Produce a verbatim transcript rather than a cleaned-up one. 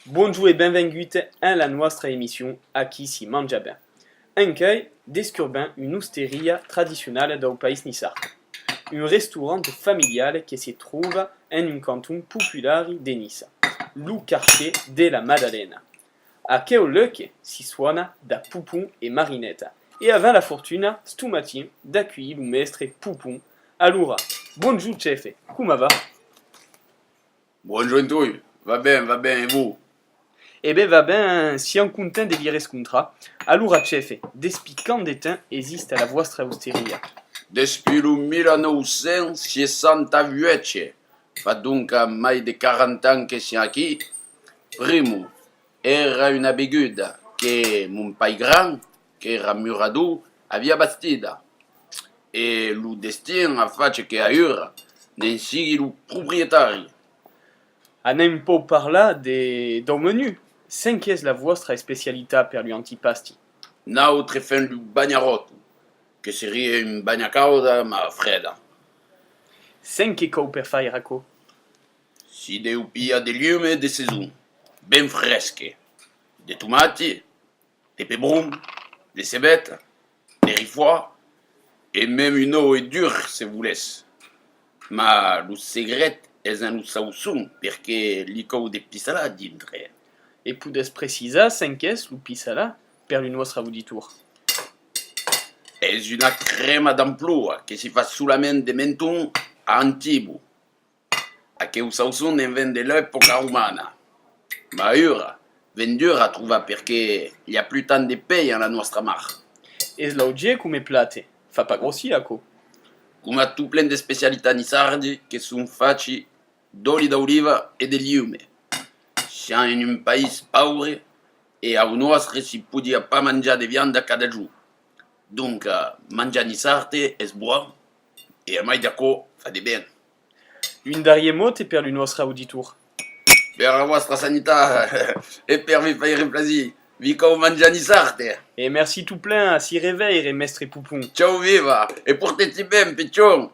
Bonjorn e benvengut en la nòstra emission Aquí si manja ben. Encuei, descurbèm una osteria tradicionala dau país niçard. Un restaurant familial que se tròba en un canton populari de Niça, lo quartier de la Madalena. Aqueu luec si sòna da Popon e Marineta, e avèm la fortuna, sto matin, d'aculhir lo mèstre Popon. Alora, bonjorn chèfe, coma va? Bonjorn toi, va ben, va ben, e vos? E ben, va ben, siam contents de vi rescontrar. Alora, chèfe, despí quant de temps exista la vòstra osteria? Despí lo mila nòu cents seissanta-vuech, fa donc mai de quaranta ans que siam aquí. Primo, èra una beguda que mon paigran, qu'èra murador, aviá bastida. E lo destin a fach que aüra ne'n sigui lo proprietari. Anem un pauc parlar de, dau menú. Cen qu'es la vòstra especialitat per lu antipasti? Nautre fèm lo banharòto, que seria un banha cauda, ma freda. Cen que cau per faire aquò? Si deu pilhar de liume de sason, ben fresque, de tomati, de pebron, de cebeta, de rifòi, e mème un òu dur se volètz. Ma lo segret es en lo sauçon, perque li cau de pissalat dintre. E podètz precisar cen qu'es lo pissalat per lu nòstre auditor? Es una crèma d'amploa que si fa solament de menton a Antibo. Aqueu sauçon ne'n ven de l'epòca romana. Ma aüra, ven dur a trovar perque li a plus tant de pei en la nòstra mar. Es laugier coma plat, fa pas grossir aquò? Coma tot plen d'especialitats niçardi que son fachi d'òli d'oliva e de liume. Siam en un país paure e au nòstre si podiá pas manjar de vianda cada jorn. Donc, manjar niçard es bòn e, a mai d'aquò, fa de ben. Un darrier mot e per lu nòstre auditor. Per la vòstra sanitat e per vi faire plasir, vi cau manjar niçard. E merci tot plen, a si reveire, mèstre Popon. Chau viva e portètz-i ben, pichon!